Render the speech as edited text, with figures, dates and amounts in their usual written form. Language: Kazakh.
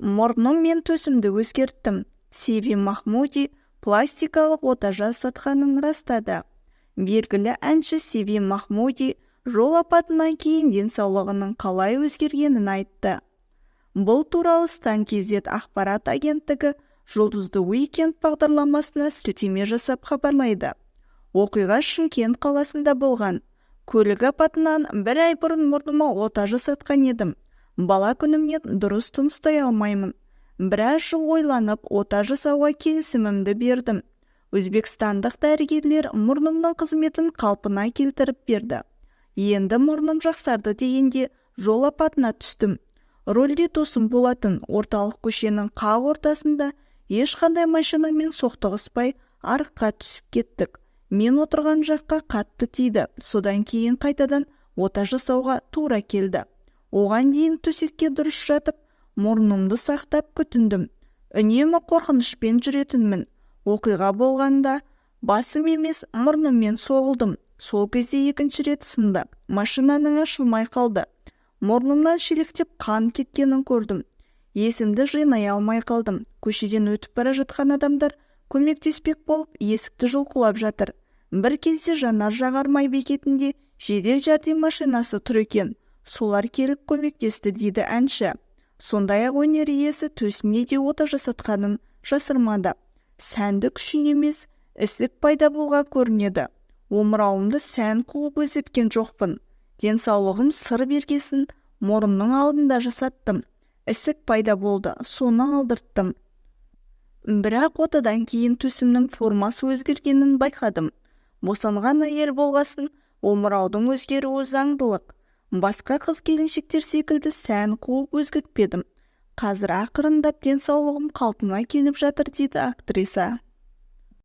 Мұрным мен төсімді өзгерттім. Севим Махмуди пластикалық ота жасатқанын растады. Белгілі әнші Севим Махмуди жол апатынан кейін денсаулығының қалай өзгергенін айтты. Бұл туралы Стан kz ақпарат агенттігі «Жұлдызды уикенд» бағдарламасына сілтеме жасап хабарлайды. Оқиға Шымкент қаласында болған. Көлік апатынан бір ай бұрын мұрныма ота жасатқан едім. Бала күнімнен дұрыс тыныстай алмаймын. Біраз жыл ойланып, ота жасауға келісімімді бердім. Өзбекстандық дәрігерлер мұрнымның қызметін қалпына келтіріп берді. Енді мұрным жақсарды дегенде жол апатына түстім. Рульде досым болатын. Орталық көшенің қақ ортасында ешқандай машинамен соқтығыспай, арыққа түсіп кеттік. Мен отырған жаққа қатты тиді. Содан кейін қайтадан ота жасауға тура келді. Оған дейін төсекке дұрыс жатып, мұрнымды сақтап күтіндім. Үнемі қорқынышпен жүретінмін. Оқиға болғанда басым емес, мұрныммен соғылдым. Сол кезде екінші рет сынды. Машинаның ашылмай қалды. Мұрнымнан шелектеп қан кеткенін көрдім. Есімді жинай алмай қалдым. Көшеден өтіп бара жатқан адамдар көмектеспек болып, есікті жұлқылап жатыр. Бір кезде жанар жағармай бекетінде жедел жәрдем машинасы тұр екен. Солар келіп көмектесті, дейді әнші. Сондай-ақ өнер иесі төсіне де ота жасатқанын жасырмады. Сәндік үшін емес, ісік пайда болған көрінеді. Омырауымды сән қуып өзгерткен жоқпын. Денсаулығым сыр бергесін, мұрынның алдында жасаттым. Ісік пайда болды, соны алдырттым. Бірақ отадан кейін төсімнің формасы өзгергенін байқадым. Босанған әйел болғасын, омыраудың өзгеруі заңдылық. Басқа қыз-келіншектер секілді сән қуып өзгертпедім. Қазір ақырындап денсаулығым қалпына келіп жатыр, дейді актриса.